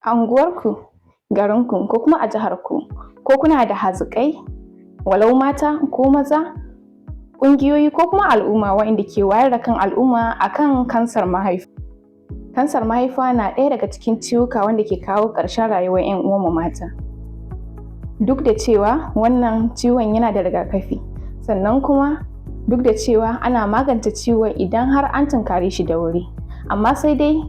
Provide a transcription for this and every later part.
A unguwarku, garinku ko kuma a jiharku, ko kuna da haziƙai, walau mata ko maza, ƙungiyoyi ko kuma al'umma waɗanda ke wayar da kan al'umma akan kansar mahaifa? Kansar mahaifa na ɗaya daga cikin ciwuka wanda ke kawo ƙarshen rayuwar 'yan uwanmu mata. Duk da cewa wannan ciwon yana da rigakafi, sannan kuma duk da cewa ana magance ciwon idan har an tunkare shi da wuri. Amma sai dai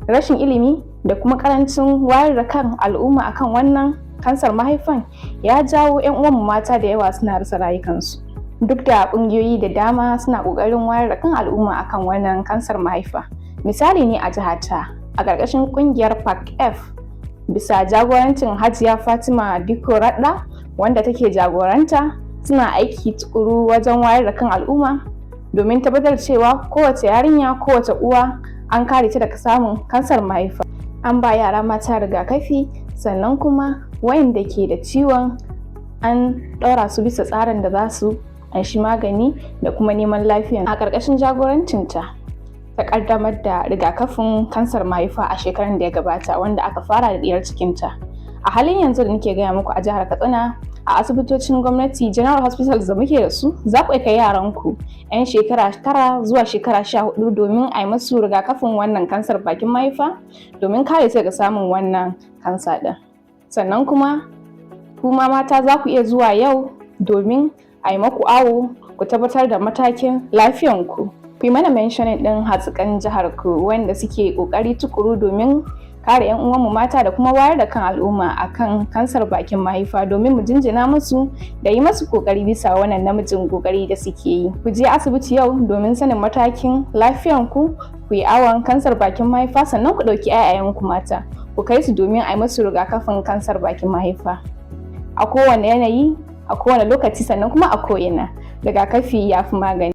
rashin ilimi da kuma ƙarancin wayar da kan al'umma akan wannan kansar mahaifan ya jawo 'yan uwanmu mata da yawa suna rasa rayukansu. Duk da ƙungiyoyi da dama suna ƙoƙarin wayar da kan al'umma akan wannan kansar mahaifa. Misali ne, a jihata, a ƙarƙashin ƙungiyar PAC-F, bisa jagorancin Hajiya Fatima Dikko Radda wanda take jagoranta, suna aiki tukuru wajen wayar da kan al'umma domin tabbatar cewa kowace yarinya, kowace uwa, an kare ta daga samun kansar mahaifa. An ba yara mata rigakafi, sannan kuma wayanda ke da ciwon an ɗaura su bisa tsarin da za su anshi magani da kuma neman lafiya. A ƙarƙashin jagorancinta ta ƙaddamar da rigakafin kansar mahaifa a shekarar da ya gabata, wanda aka fara da ɗiyar cikinta. A halin yanzu da nake gaya muku, a jihar Katsina, a asibitocin gwamnati, general hospitals da muke da su, za ku kai yaranku 'yan shekara 9 zuwa shekara 14 domin a yi musu rigakafin wannan kansar bakin mahaifa, domin kare su daga samun wannan kansa ɗin. Sannan kuma mata za ku iya zuwa yau domin a yi maku awo, ku tabbatar da matakin lafiyanku. Ku yi mana mentioning ɗin haziƙan jihar ku wanda suke ƙoƙari tukuru domin kare 'yan uwanmu mata da kuma wayar da kan al'umma akan kansar bakin mahaifa, domin mu jinjina musu da yi masu kokari bisa wannan namijin kokari da suke yi. Ku je asibiti yau domin sanin matakin lafiyanku, ku yi awon kansar bakin mahaifa, sannan ku ɗauki 'ya'yayanku mata ku kai su domin a yi musu rigakafin kansar bakin mahaifa. A kowane yanayi, a kowane lokaci, sannan kuma a ko'ina, rigakafi ya fi magani.